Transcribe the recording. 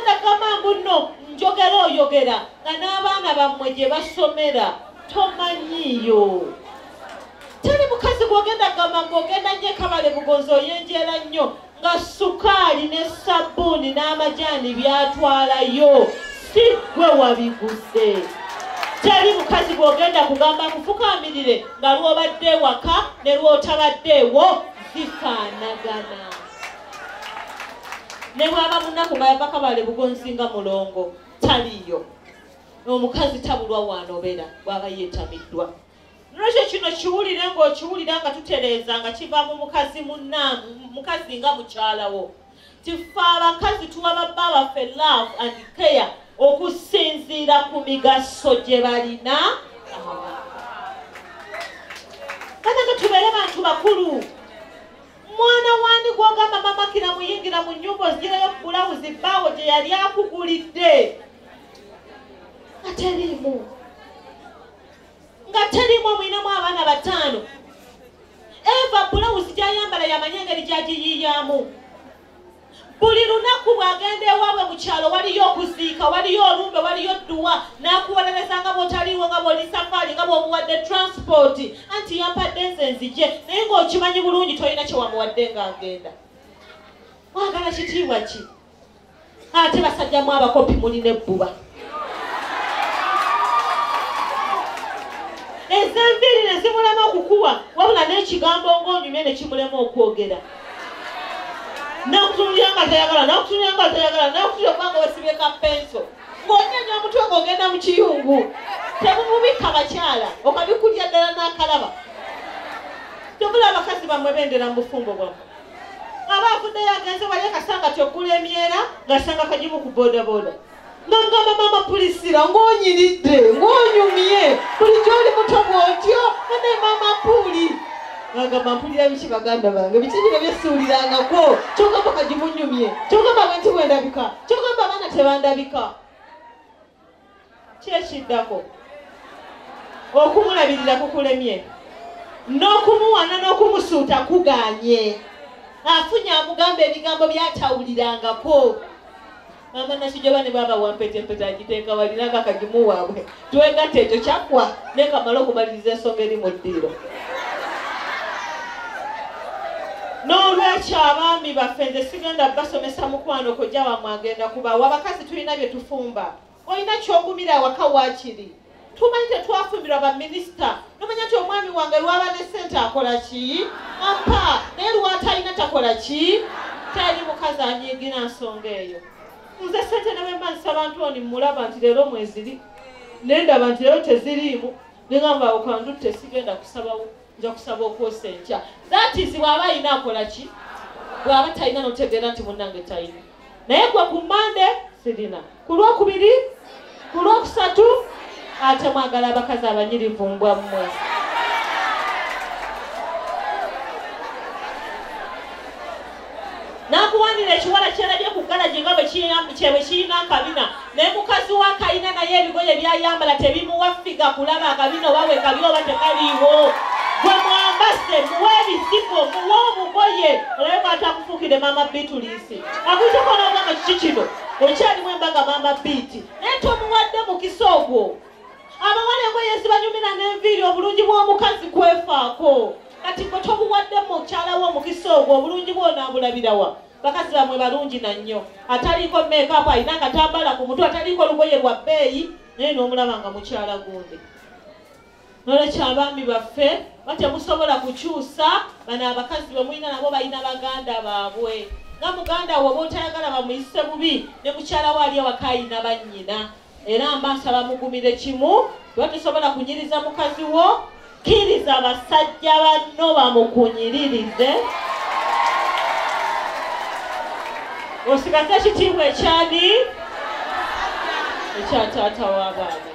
gw'ogenda kugamba mbu nno njogera oyogera nga n'abaana bammwe gye basomera tomanyiiyo. Teri mukazi gw'ogenda kugamba mbu ogenda nnyo Kabale Bugonzi oyenjeera nnyo nga sukaali ne sabbuuni n'amajaani byatwalayo si ggwe wabiguze. Teri mukazi gw'ogenda kugamba mufukaamirire nga lw'obadde ewaka ne lw'otabaddeewo zifaanagana. Ne bw'aba munaku nga yava Kabale Bugonzi nga mulongo taliyo. Omukazi tabulwa w'anobera bw'aba yeetamiddwa. Nolwekyo kino kiwulire ng'okiwulira nga tutereeza nga kiva mu mukazi mukazi nga mukyalawo. Tife abakazi tuwa babba baffe love and care okusinziira ku migaso gye balina. Banange tubeere bantu bakulu. Mwana wani gw'ogamba mama kira muyingira mu nnyumba ozireyo bulawuzi bbaawo gye yali akugulidde nga teriimu. Nga teriimu omulinamu abaana 5. Eva bulawuzi gy'ayambala yamanye engeri gy'agiyiiyaamu. Buli lunaku bw'agenda ewaabwe mu kyalo waliyo okuziika, waliyo olumbe, waliyo dduwa, n'akuwolereza nga bw'otaliiwo, nga bw'oli safaari, nga bw'omuwadde transport. Anti yampadde nze nzije, naye ng'okimanyi bulungi tolina kye wamuwadde ng'agenda. Mwagala kitiibwa ki? Ate basajjamu abakopi mulina ebbuba. Ezenviiri ne zimulema okukuwa, wabula n'ekigambo ng'onyumye ne kimulema okwogera. Nakutunulira nga tayagala, nakutunulira nga tayagala, nakutunulira kubanga wesibye ka penso. Ng'onyenya omutwe ng'ogenda mu kiyungu. Temumubikka bakyala, okabikulya ddala n'akalaba. Tebula abakazi bammwe bendera mu bufumbo bwammwe. Aba avuddeyo agenze wali akasanga tyogula emyera ng'asanga kagimu ku bodaboda. Ng'amugamba mama Pulisira ng'onyiridde, ng'onyumye, bulijjo oli muto bw'otyo, naye mama Puli. Ngagamba mpulira biki baganda bange, biki bino byesuulirangako, kyogamba kagimunyumye, kyogamba bwe nti bwendabika, kyogamba abaana tebandabika. Ki ekiddako? Okumulabirira kukulemye, n'okumuwana n'okumusuuta kugaanye. Afunye amugamba ebigambo byatawulirangako. Mama Nakijoba ne baba wampetempete agiteeka walina kagimu waabwe. Twegatte ekyo kyaggwa naye kamale okumaliriza ensonga eri mu ddiiro. N'olwekyo abaami baffe nze sigenda basomesa mukwano kojja wammwe agenda kubawa. Abakazi tulina bye tufumba. Olina ky'ogumira awaka waakiri. Tumanyi tetwafumbirwa baminisita. Nomanya nti omwami wange lw'aba ne ssente akola ki? Ampa. Naye lw'atalina takola ki? Teri mukazi anyiigira nsonga eyo. Nze ssente ne bwe mba nsaba nti mulaba nti leero mweziri, ne ndaba nti leero teziriimu, ne ngamba awo kandutte sigenda kusabawo, nja kusaba okwosa enkya. That is bw'aba alina akola ki? Bw'aba talina n'otegeera nti munnange talina. Naye gwe ku Mmande sirina, ku Lwokubiri, ku Lwokusatu, ate mwagala abakazi abanyirivu mbwa mmwe. Nakuwanira ekiwala kyerabye ku ggalagi nga bwe kirina akabina, naye mukazi we akalina naye ebigoye by'ayambala tebimuwa ffiga kulaba akabina oba bwe kali oba tekaliiwo. Gwe mwambase, muwe ebisigo, muwe obugoye, olabe bw'atakufuukire maama Biitulisi. Akuyiteko n'ogamba kiki kino? Okyalimu embaga maama Biiti. Naye tomuwadde mukisa ogwo. Abawala engoye ezibanyumira n'enviiri obulungi bw'omukazi kwefaako. Kati gwe tobuwadde mukyala wo omukisa ogwo, obulungi bw'onaabulabira wa? Bakazi bammwe balungi na nnyo. Ataliiko make-up, alina akatambaala ku mutwe, ataliiko lugoye lwa bbeeyi, naye n'omulaba nga mukyala gundi. Nolwekyo abaami baffe batemusobola kukyusa bano abakazi be mulina nabo balina baganda baabwe. Nga muganda wo bw'otayagala bamuyise bubi, ne mukyala we ali awaka ayina bannyina. Era mba nsaba mugumire kimu, tuba tusobola kunyiriza mukazi wo, kkiriza abasajja banno bamukunyiririze. Osigaze ekitiibwa ekyani? Ekya taata w'abaana.